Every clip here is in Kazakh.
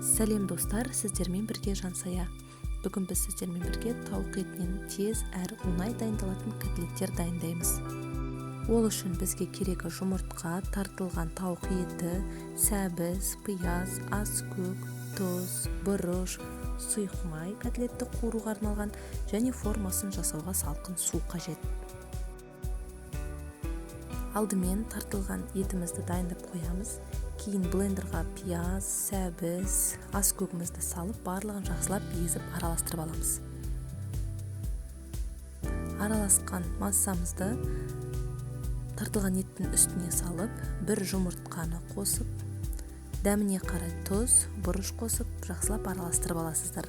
Сәлем достар, сіздермен бірге Жансая. Бүгін біз сіздермен бірге тауық етінен тез әрі оңай дайындалатын котлеттер дайындаймыз. Ол үшін бізге керегі жұмыртқа, тартылған тауық еті, сәбіз, пияз, аскөк, тұз, бұрыш, сұйық май котлетті қуыруға арналған және формасын жасауға салқын су қажет. Алдымен тартылған етімізді дайындап қоямыз. Кейін блендерға пияз, сәбіз, аскөгімізді салып, барлығын жақсылап езіп араластырып аламыз. Араласқан массамызды тартылған еттің үстіне салып, бір жұмыртқаны қосып, дәміне қарай тұз, бұрыш қосып, жақсылап араластырып аласыздар.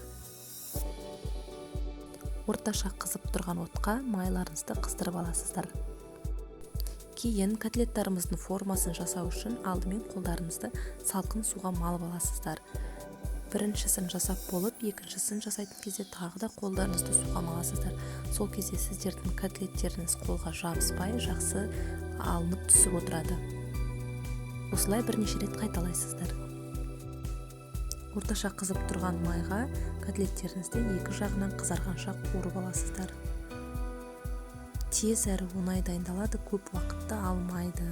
Орташа қызып тұрған отқа майларыңызды қыздырып аласыздар. Кейін котлеттарымыздың формасын жасау үшін алдымен қолдарыңызды салқын суға малып аласыздар. Біріншісін жасап болып, екіншісін жасайтын кезде тағы да қолдарыңызды суға маласыздар. Сол кезде сіздердің котлеттеріңіз қолға жабыспай, жақсы алынып түсіп отырады. Осылай бірнеше рет қайталайсыздар. Орташа қызып тұрған майға котлеттеріңізді екі жағынан қызарғанша қуырып аласыздар. Тез әрі оңай дайындалады, көп уақытты алмайды.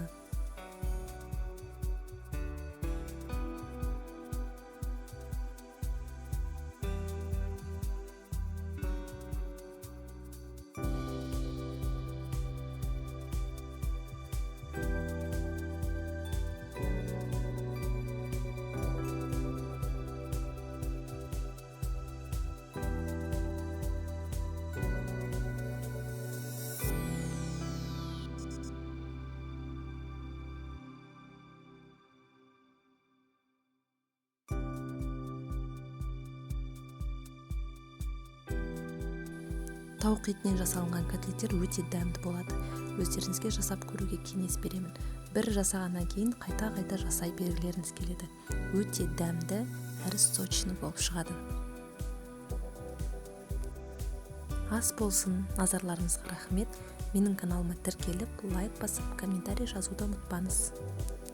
Тауық етінен жасалынған котлеттер өте дәмді болады. Өздеріңізге жасап көруге кеңес беремін. Бір жасағаннан кейін қайта-қайта жасай бергілеріңіз келеді. Өте дәмді әрі сочный болып шығады. Ас болсын, назарларыңызға рахмет. Менің каналыма тіркеліп, лайк басып, комментарий жазуды ұмытпаңыз.